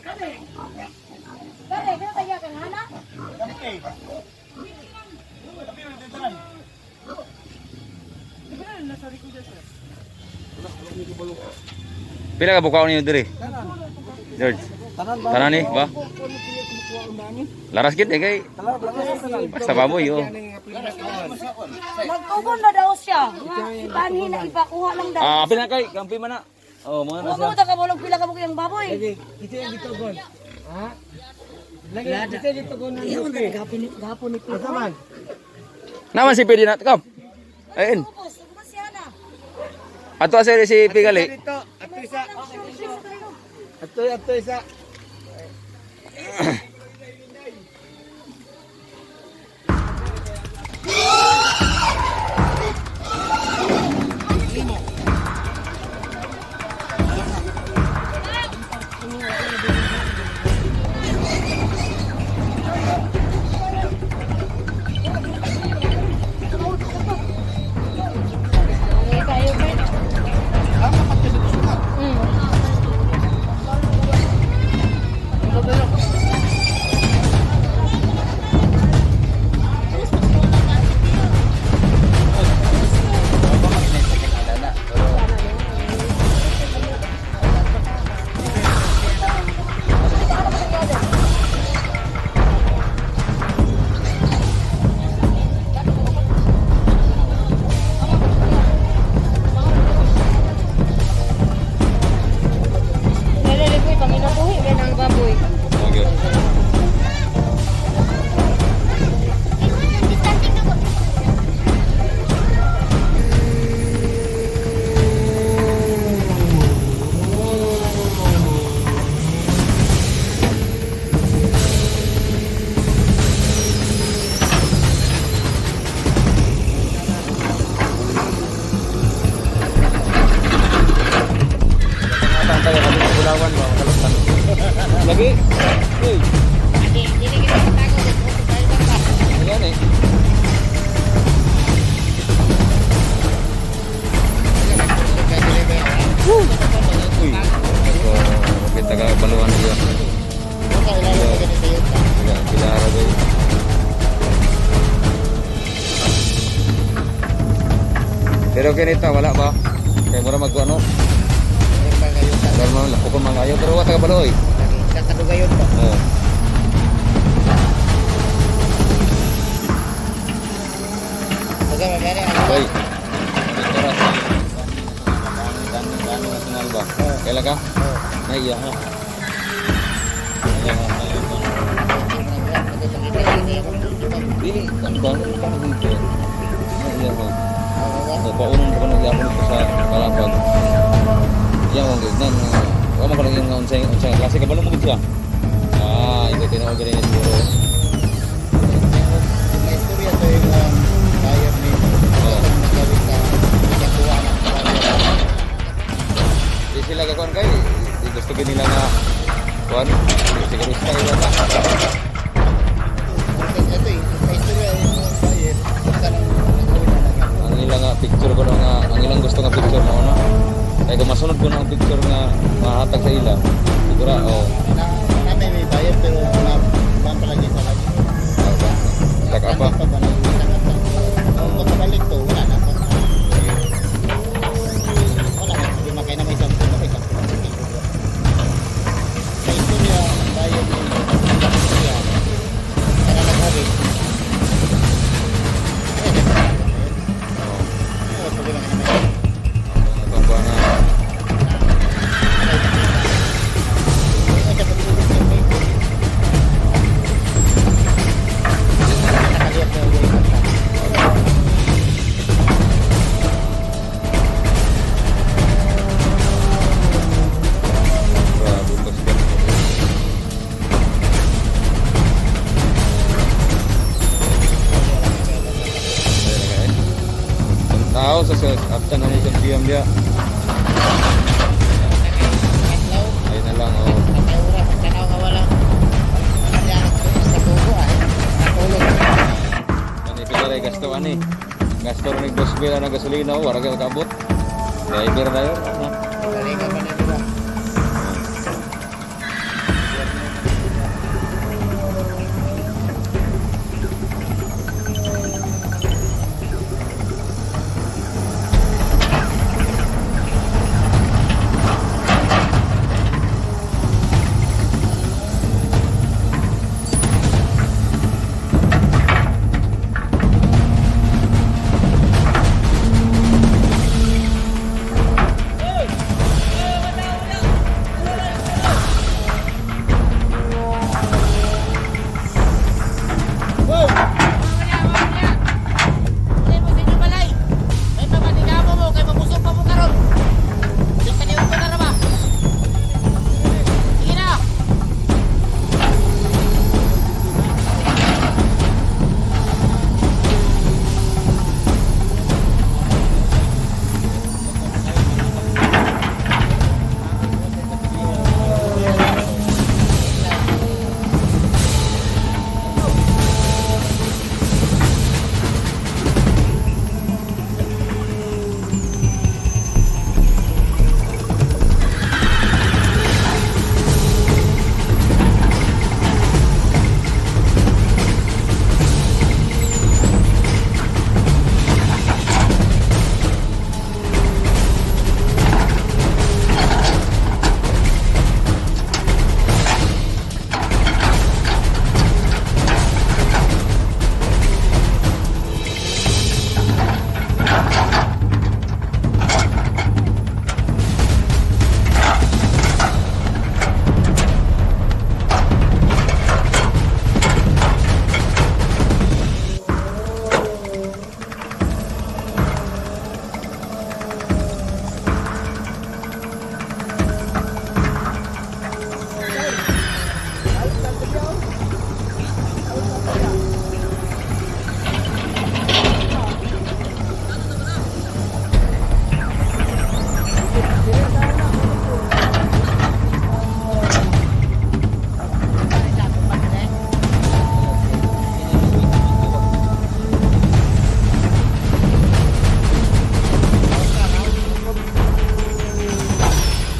Dere, kaya tayo kang hana. Pila ka bukaon ninyo diri? George. Tanan ni ba? Laras gid eh kay basta baboy oh. Magtugon na daw siya. Nga, ibanhin na ipakuha lang daw. Ah, apil na kay kampi man na. Oh, mga na Huwag siya. mo ta kabulog pila ka yung baboy. Ito yung gitugon. Ha? Lagi, ito yung gitugon ng Iyon na gapon ni gapon ni Asa man? Naman si Pedi na kam. Ayun. Ubos, ubos siya na. Ato asa si Pigali. Dito, ato isa. Ato, ato isa. Lele ko panginabuhi kay nang baboy. Okay. Lagi. Uy. Ayan eh. Uy. Ako, kita ka baluan niya. Taga Pilara ko. Pero kinita wala ba? Kay mura mag ano? Normal lang ko mga ayo pero wa taga baloy. Kakadugayon ba? Oo. Baga mamaya Hoy. Ito ra sa Dano national ba? Kaila ka? Ay, iya ha. Dili, kan ba? Kan dito. Ay, iya ha. O, paunong ko nang yapon ko sa kalapag. Iya, mo gignan. Wa man ko nang yung unsay unsay klase ka ba mo gid siya? Ah, ito tinuod gani siguro. May istorya to yung buyer ni nagawin sa nakakuha ng Di sila kakuan kay di gusto gid nila nga kuan siguro style ba. Ito eh, may istorya yung buyer kanang nagawin na nagawin. Ang ilang nga picture ko nga ang ilang gusto nga picture mo no. Kay kung masunod ko na ang picture nga mahatag sa ila. Siguro oh. Na, na may buyer pero na palagi sa lagi. Oh, ba? Saka pa. Pa ba na pa. Kung pagkabalik to, wala na pa. Wala na, hindi makaya na may sampu na may sampu. May istorya, ang buyer ni istorya. Kana nagawin. Ay, di ba? Oh. Wala problema kaya may Ang kuan na grabe ko siya. Ang tao sa sa after na ni sa PM dia. Ayun na lang oh. Ani pila ray gasto ani. Gasto rin dos mil na gasolina oh, wala kay kabot. Driver na yun.